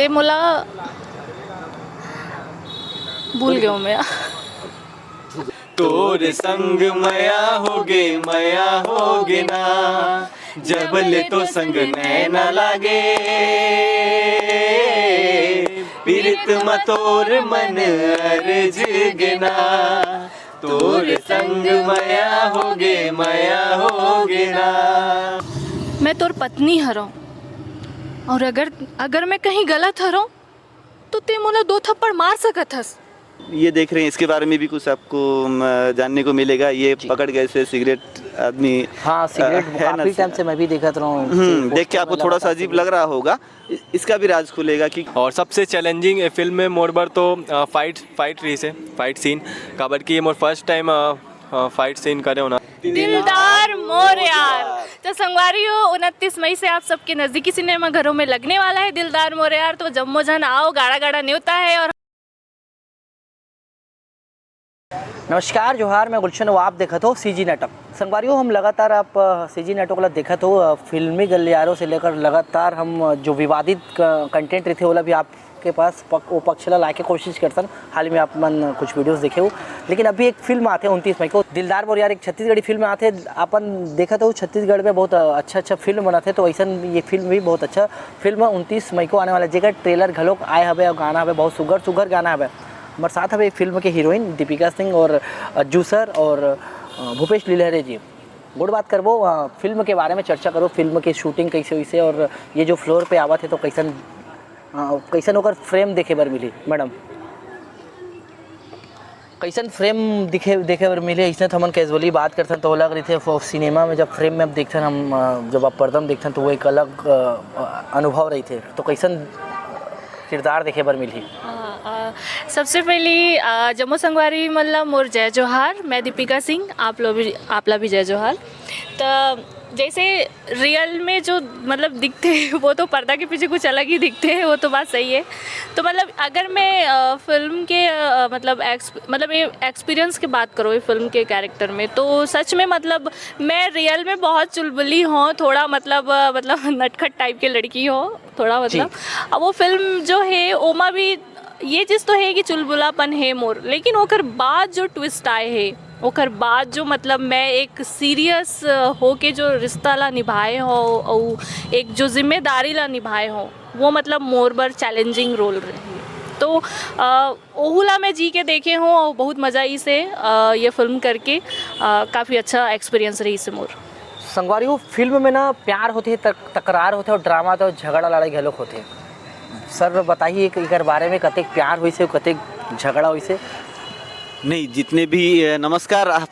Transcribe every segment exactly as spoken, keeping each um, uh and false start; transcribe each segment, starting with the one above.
ए मोला भूल गयो मैं। तोर संग मया होगे, मया होगे ना, जब ले तो संग नैना लागे, पीरित म तोर मन अरज गे ना, तोर संग मया होगे, मया होगे ना। मैं तोर पत्नी हरौं, और अगर, अगर मैं कहीं गलत हरौं, तो ते मोला दो थप्पड़ मार सकत हस। ये देख रहे हैं, इसके बारे में भी कुछ आपको, म, जानने को मिलेगा। ये जी। पकड़ गए से सिगरेट आदमी, हाँ, अ, सिगरेट है ना, काफ़ी से टाइम से मैं भी देखत रहूँ, हम्म, इससे देख के पोस्टर आपको में थोड़ा सा लगातार अजीब सिगरेट। लग रहा होगा, इ-, इसका भी राज खुलेगा कि और सबसे चैलेंजिंग ए फिल्म में मोर बर तो, अ, फाइट, फाइट रहिस हे, फाइट सीन, काबर कि ये मोर फर्स्ट टाइम, अ, अ, फाइट सीन करे हो ना। दिलदार मोर यार। तो संगवारी हो, उनतीस मई से आप सबके नजदीकी सिनेमा घरों में लगने वाला है दिलदार मोर यार, तो जम्मो झन आओ, गाड़ा गाड़ा न्योता है। और नमस्कार, जोहार, मैं गुलशन, वो आप देखत हो सीजी नेटवर्क। संगवारी हो, हम लगातार आप, अ, सीजी नेटवर्क ला देखत हो, अ, फिल्मी गलियारों से लेकर लगातार हम, अ, जो विवादित क-, कंटेंट रहिथे, ओला भी आपके पास पक-, वो पक्ष ला लाए के कोशिश करथन। हाल ही में आप मन कुछ वीडियोज़ देखे हो, लेकिन अभी एक फिल्म आथे उनतीस मई को, दिलदार मोर यार, एक छत्तीसगढ़ी फिल्म आथे। अपन देखत हो, छत्तीसगढ़ में बहुत, अ, अच्छा-अच्छा फिल्म बनत हे, तो अइसन ये फिल्म भी बहुत अच्छा फिल्म उनतीस मई को आने वाला, जेकर ट्रेलर घलोक आए हवे और गाना हवे, बहुत सुघर-सुघर गाना हवे। हमर साथ हवे फिल्म के हीरोइन दीपिका सिंह और अज्जू सर और, अ, भूपेश लिलहरे जी। गोठ बात करबो, अ, फिल्म के बारे में चर्चा करबो, फिल्म के शूटिंग कइसे होइस हे और ये जो फ्लोर पे आवत हे तो कइसन, अ, कइसन ओकर फ्रेम देखे बर मिली, मैडम? कइसन फ्रेम दिखे, देखे बर मिली? अइसने तो हमन कैजुअली बात करथन तो अलग रहिथे, फो-, सिनेमा में जब फ्रेम में अब देखथन हम, अ, जब आप पर्दा में देखथन तो वो एक अलग, अ, अ, अनुभव रहिथे। तो कइसन किरदार देखे बर मिलही? हाँ, अ, सबसे पहली, अ, जम्मो संगवारी मन ला मोर जय जोहार। मैं दीपिका सिंह, आप लो भी, आप ला भी जय जोहार। त जैसे रियल में जो मतलब दिखते हैं, वो तो पर्दा के पीछे कुछ अलग ही दिखते हैं, वो तो बात सही है। तो मतलब अगर मैं, अ, फिल्म के, अ, मतलब एक्स-, मतलब ये एक्सपीरियंस की बात करो ये फिल्म के कैरेक्टर में, तो सच में मतलब मैं रियल में बहुत चुलबुली हूँ, थोड़ा मतलब, अ, मतलब नटखट टाइप के लड़की हूँ थोड़ा, जी। मतलब अब वो फिल्म जो है ओमा भी ये चीज़ तो है कि चुलबुलापन है मोर, लेकिन ओकर बाद जो ट्विस्ट आए है, ओकर बाद जो मतलब मैं एक सीरियस, अ, होके जो रिश्ता ला निभाए हो, अउ एक जो जिम्मेदारी ला निभाए हो, वो मतलब मोर बर चैलेंजिंग रोल रही। तो, अ, ओहू ला मैं जी के देखे हूँ और बहुत मज़ा आइस हे, अ, ये फिल्म करके, अ, काफ़ी अच्छा एक्सपीरियंस रहिस हे मोर। संगवारी हो, फिल्म में ना प्यार होथे, तक-, तकरार होथे और ड्रामा तो झगड़ा लड़ाई घलोक होथे। सर बताही एक, एकर बारे में, कतेक प्यार होइस हे, कतेक झगड़ा होइस हे? नहीं, जितने भी, अ, नमस्कार, आप,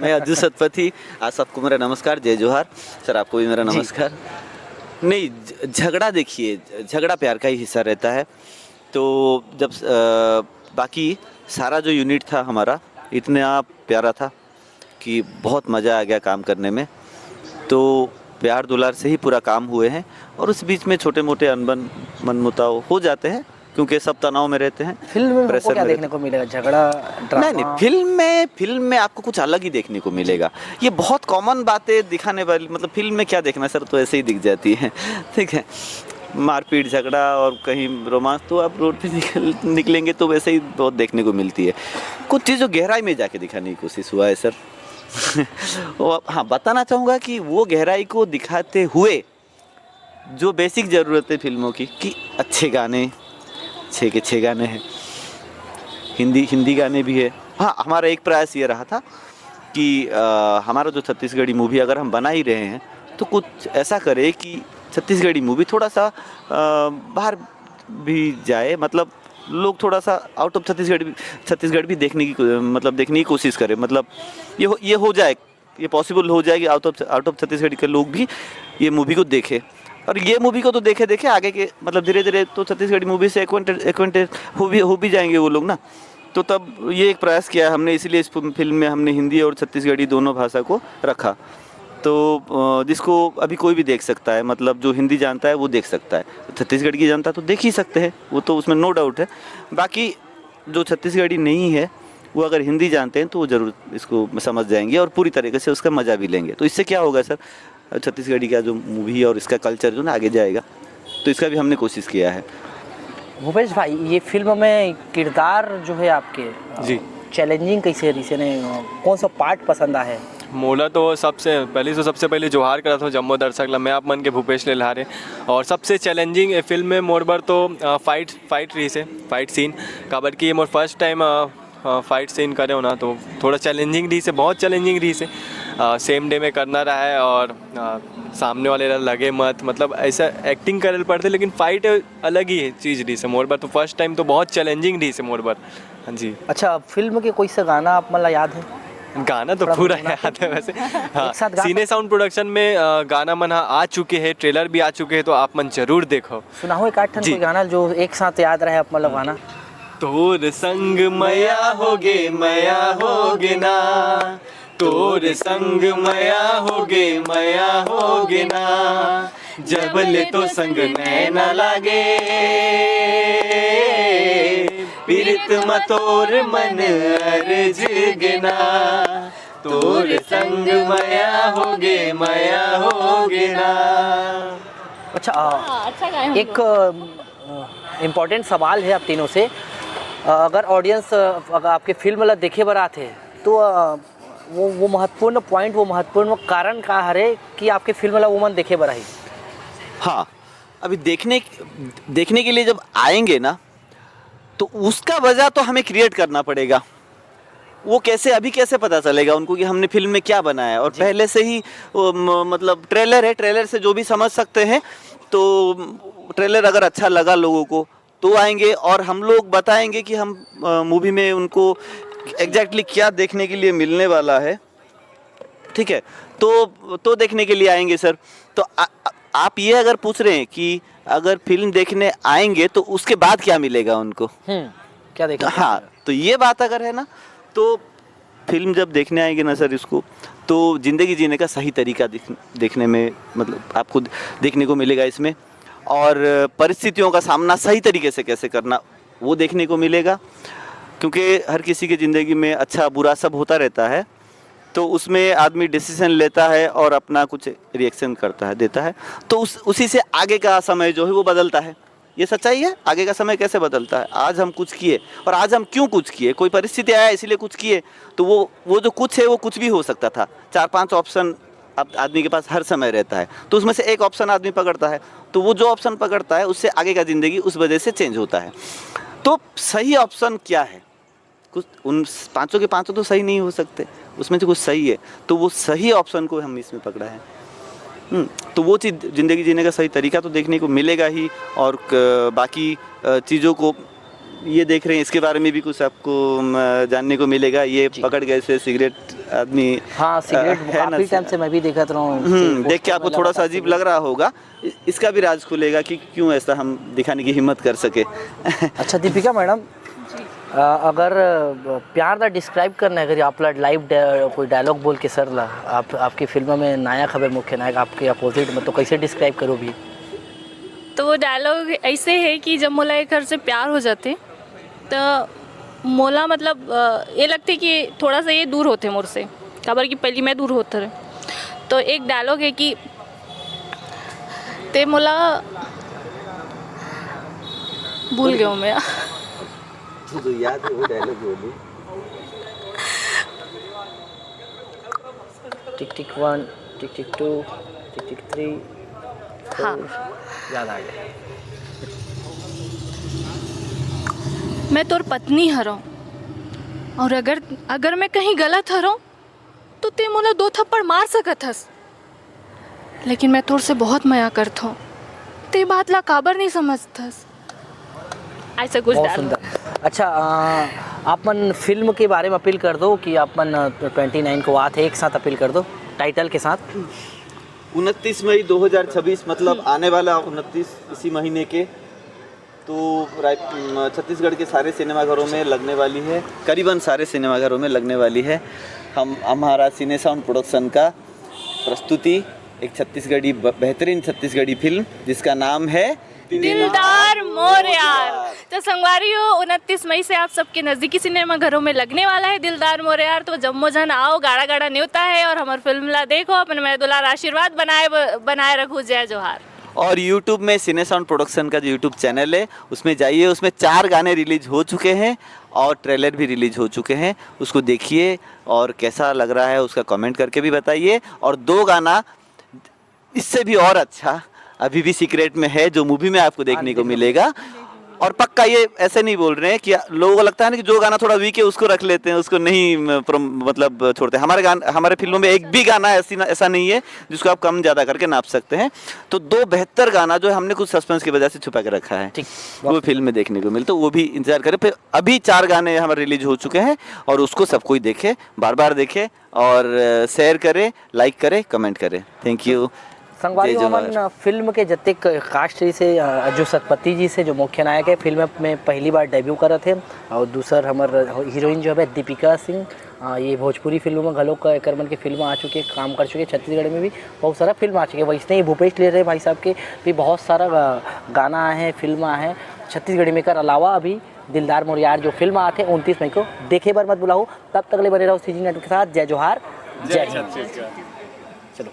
मैं अज्जू सतपथी, आप सबको मेरा नमस्कार, जय जोहार। सर, आपको भी मेरा जी। नमस्कार। नहीं, झ-, झगड़ा देखिए, झगड़ा प्यार का ही हिस्सा रहता है। तो जब, अ, बाकी सारा जो यूनिट था हमारा, इतना प्यारा था कि बहुत मज़ा आ गया काम करने में। तो प्यार दुलार से ही पूरा काम हुए हैं और उस बीच में छोटे-मोटे अनबन, मनमुटाव हो जाते हैं, क्योंकि सब तनाव में रहते हैं, फिल्म में हमको प्रेशर क्या में देखने रहते हैं। को मिलेगा? झगड़ा, नहीं, नहीं, ड्रामा? फिल्म में, फिल्म में आपको कुछ अलग ही देखने को मिलेगा। ये बहुत कॉमन बातें दिखाने वाली, मतलब, फिल्म में क्या देखना सर, तो ऐसे ही दिख जाती है, ठीक है? मारपीट, झगड़ा और कहीं रोमांस, तो आप रोड पे निकल, निकलेंगे तो वैसे ही बहुत देखने को मिलती है। कुछ चीज़ जो गहराई में जाके दिखाने की कोशिश हुआ है सर। वो, हाँ, बताना चाहूँगा कि वो गहराई को दिखाते हुए जो बेसिक ज़रूरत है फिल्मों की, कि अच्छे गाने, छः के छः गाने हैं, हिंदी, हिंदी गाने भी है। हाँ, हमारा एक प्रयास ये रहा था कि, अ, हमारा जो छत्तीसगढ़ी मूवी अगर हम बना ही रहे हैं, तो कुछ ऐसा करें कि छत्तीसगढ़ी मूवी थोड़ा सा, अ, बाहर भी जाए, मतलब, लोग थोड़ा सा आउट ऑफ छत्तीसगढ़ भी, छत्तीसगढ़ भी देखने की को-, मतलब, देखने की कोशिश करें। मतलब, ये हो, ये हो जाए, ये पॉसिबल हो जाए कि out of, out of Chhattisgarh के लोग भी ये मूवी को देखें। और ये मूवी को तो देखे देखे आगे के, मतलब, धीरे धीरे तो छत्तीसगढ़ी मूवी से एक्वेंटेड, एक्वेंटेड हो भी, हो भी जाएंगे वो लोग ना। तो तब ये एक प्रयास किया है हमने, इसीलिए इस फिल्म में हमने हिंदी और छत्तीसगढ़ी दोनों भाषा को रखा। तो, अ, जिसको अभी कोई भी देख सकता है, मतलब, जो हिंदी जानता है वो देख सकता है, छत्तीसगढ़ की जनता तो देख ही सकते हैं, वो तो उसमें नो डाउट है। बाकी जो छत्तीसगढ़ी नहीं है, वो अगर हिंदी जानते हैं तो वो ज़रूर इसको समझ जाएंगे और पूरी तरीके से उसका मज़ा भी लेंगे। तो इससे क्या होगा सर, छत्तीसगढ़ी का जो मूवी है और इसका कल्चर जो ना आगे जाएगा, तो इसका भी हमने कोशिश किया है। भूपेश भाई, ये फिल्म में किरदार जो है आपके, अ, जी। चैलेंजिंग कैसे रहिस, यानी, अ, कौन सा पार्ट पसंद आए? मोला तो सबसे पहले, तो सबसे पहले जोहार करत हूँ जम्मो दर्शक ला। मैं आप मन के भूपेश लेल्हारे। और सबसे चैलेंजिंग ए फिल्म में मोर बर तो, अ, फाइट, फाइट रहिस हे, फाइट सीन, काबर कि ये मोर फर्स्ट टाइम, अ, अ, फाइट सीन करे हो ना, तो थोड़ा चैलेंजिंग रहिस हे, बहुत चैलेंजिंग रहिस हे। अ, सेम डे में करना रहा है और, अ, सामने वाले ला लगे मत, मतलब ऐसा एक्टिंग करे ल पड़थे, लेकिन फाइट अलग ही चीज़ रहिस हे मोर बर, तो फर्स्ट टाइम तो बहुत चैलेंजिंग रहिस हे मोर बर। हाँ जी। अच्छा, फिल्म के कोई सा गाना आप मन ला याद है? गाना तो थोड़ा पूरा गुनगुना याद है वैसे। हाँ, एक साथ गा सिने सकते साउंड प्रोडक्शन में, अ, गाना मन ह आ चुके हैं, ट्रेलर भी आ चुके हैं, तो आप मन जरूर देखो। सुनाओ एक आध ठन जी। कोई गाना जो एक साथ याद रहे आप मन ला गाना। तोर संग मया होगे, मया होगे ना, तोर संग मया होगे, मया होगे ना, जब ले तो संग नैना लागे, पीरित म तोर मन अरज गे ना, तोर संग मया होगे, मया होगे ना। अच्छा, अ, हाँ, अच्छा गाए हम एक, लोग। अ, इम्पोर्टेंट सवाल है आप तीनों से। अ, अगर ऑडियंस, अ, अगर आपके फिल्म ला देखे बर आथे, तो, अ, वो, वो महत्वपूर्ण पॉइंट, वो महत्वपूर्ण कारण का हरे कि आपके फिल्म ला वो मन देखे बर आही? हाँ, अभी देखने, देखने के लिए जब आएंगे ना, तो उसका वजह तो हमें क्रिएट करना पड़ेगा। वो कैसे, अभी कैसे पता चलेगा उनको कि हमने फिल्म में क्या बनाया है? और जी। पहले से ही वो, म-, मतलब ट्रेलर है, ट्रेलर से जो भी समझ सकते हैं। तो ट्रेलर अगर अच्छा लगा लोगों को, तो आएंगे और हम लोग बताएंगे कि हम, अ, मूवी में उनको एग्जैक्टली क्या देखने के लिए मिलने वाला है। ठीक है, तो, तो देखने के लिए आएंगे सर। तो आ, आ, आप ये अगर पूछ रहे हैं कि अगर फिल्म देखने आएंगे तो उसके बाद क्या मिलेगा उनको? हम्म, क्या देखा? हाँ, तो ये बात अगर है ना, तो फिल्म जब देखने आएंगे ना सर इसको, तो ज़िंदगी जीने का सही तरीका दिख-, देखने में, मतलब, आपको द-, देखने को मिलेगा इसमें। और परिस्थितियों का सामना सही तरीके से कैसे करना, वो देखने को मिलेगा, क्योंकि हर किसी की ज़िंदगी में अच्छा बुरा सब होता रहता है। तो उसमें आदमी डिसीजन लेता है और अपना कुछ रिएक्शन करता है, देता है। तो उस, उसी से आगे का समय जो है वो बदलता है। ये सच्चाई है, आगे का समय कैसे बदलता है। आज हम कुछ किए और आज हम क्यों कुछ किए, कोई परिस्थिति आया इसीलिए कुछ किए, तो वो, वो जो कुछ है वो कुछ भी हो सकता था। चार पांच ऑप्शन आप, आदमी के पास हर समय रहता है, तो उसमें से एक ऑप्शन आदमी पकड़ता है, तो वो जो ऑप्शन पकड़ता है उससे आगे का ज़िंदगी उस वजह से चेंज होता है। तो सही ऑप्शन क्या है? कुछ उन पांचों के पांचों तो सही नहीं हो सकते, उसमें से कुछ सही है, तो वो सही ऑप्शन को हम इसमें पकड़ा है। हम्म, तो वो चीज़, ज़िंदगी जीने का सही तरीका तो देखने को मिलेगा ही, और क-, बाकी, अ, चीज़ों को ये देख रहे हैं, इसके बारे में भी कुछ आपको, म, जानने को मिलेगा। ये जी। पकड़ गए से सिगरेट आदमी, हाँ, अ, सिगरेट है ना, काफ़ी टाइम से मैं भी देखत रहा हूँ, हम्म, Facebook देख के पे आपको मतलब थोड़ा सा काफ़ी अजीब लग रहा होगा। इ-, इसका भी राज खुलेगा कि क्यों ऐसा हम दिखाने की हिम्मत कर सके। अच्छा, दीपिका मैडम, अ, अगर, अ, प्यार दा डिस्क्राइब करना है, अगर आप ला लाइव डा-, कोई डायलॉग बोल के सर ला, आप, आपकी फिल्म में नायक हवे, मुख्य नायक आपके अपोजिट में, तो कैसे डिस्क्राइब करो भी? तो वो डायलॉग ऐसे है कि जब मोला एक घर से प्यार हो जाते, तो मोला मतलब, अ, ये लगते कि थोड़ा सा ये दूर होते मोर से, काबर कि पहली मैं दूर होत रहे। तो एक डायलॉग है कि ते मोला भूल गयो मैं। तू तो याद है वो डायलॉग बोली। टिक टिक वन, टिक टिक टू, टिक टिक थ्री। हाँ। याद आ गया। मैं तोर पत्नी हरव, और अगर, अगर मैं कहीं गलत हरव, तो ते मोला दो थप्पड़ मार सकत हस, लेकिन मैं तोर से बहुत मया करथव। ते बात ला काबर नहीं समझथस? ऐसा कुछ बहुत डाल। सुंदर। अच्छा, अ, आप मन फिल्म के बारे में अपील कर दो कि आप मन, अ, ट्वेंटी नाइन को आत है, एक साथ अपील कर दो टाइटल के साथ। उनतीस मई दो हज़ार छब्बीस, मतलब आने वाला उनतीस इसी महीने के, तो राय-, म, छत्तीसगढ़ के सारे सिनेमाघरों में लगने वाली है, करीबन सारे सिनेमाघरों में लगने वाली है। हम, हमारा सिने साउंड प्रोडक्शन का प्रस्तुति, एक छत्तीसगढ़ी ब-, बेहतरीन छत्तीसगढ़ी फिल्म जिसका नाम है दिलदार मोर यार। तो संगवारी हो, उनतीस मई से आप सबके नजदीकी सिनेमा घरों में लगने वाला है दिलदार मोर यार। तो जम्मो झन आओ, गाड़ा गाड़ा न्योता है, और हमार फिल्म ला देखो, अपन में दुलार आशीर्वाद बनाए ब-, बनाए रखो। जय जोहार। और YouTube में सिने साउंड प्रोडक्शन का जो YouTube चैनल है, उसमें जाइए। उसमें चार गाने रिलीज हो चुके हैं और ट्रेलर भी रिलीज हो चुके हैं। उसको देखिए और कैसा लग रहा है, उसका कमेंट करके भी बताइए। और दो गाना इससे भी और अच्छा अभी भी सीक्रेट में है, जो मूवी में आपको देखने को मिलेगा। और पक्का ये ऐसे नहीं बोल रहे हैं कि लोगों को लगता है ना कि जो गाना थोड़ा वीक है, उसको रख लेते हैं, उसको नहीं म, प्रम- मतलब छोड़ते हैं। हमारे गान हमारे फिल्मों में एक भी गाना ऐसी ना, ऐसा नहीं है जिसको आप कम ज़्यादा करके नाप सकते हैं। तो दो बेहतर गाना जो हमने कुछ सस्पेंस की वजह से छुपा के रखा है, ठीक। वो फिल्म में देखने को मिलता है, वो भी इंतजार करें। फिर अभी चार गाने हमारे रिलीज हो चुके हैं और उसको सब कोई देखे, बार बार देखे और शेयर करे, लाइक करे, कमेंट करे। Thank you. संगवारी हो, हमन फिल्म के जतेक कास्ट जी से, अ, अज्जू सतपति जी से, जो मुख्य नायक है, फिल्म में पहली बार डेब्यू करत है। और दूसर हमर हीरोइन जो है दीपिका सिंह, अ, ये भोजपुरी फिल्म में घलो क-, एकर मन के फिल्म आ चुके, काम कर चुके, छत्तीसगढ़ में भी बहुत सारा फिल्म आ चुके। वैसे ही भूपेश ले रहे भाई साहब के भी बहुत सारा, अ, गाना आए हैं, फिल्म आए हैं छत्तीसगढ़ी में। एकर अलावा अभी दिलदार मोर यार जो फिल्म आते उनतीस मई को, देखे बर मत भुलाहू। तब तक ले बने रहो सीजी नेटवर्क के साथ। जय जोहार, जय हिंद।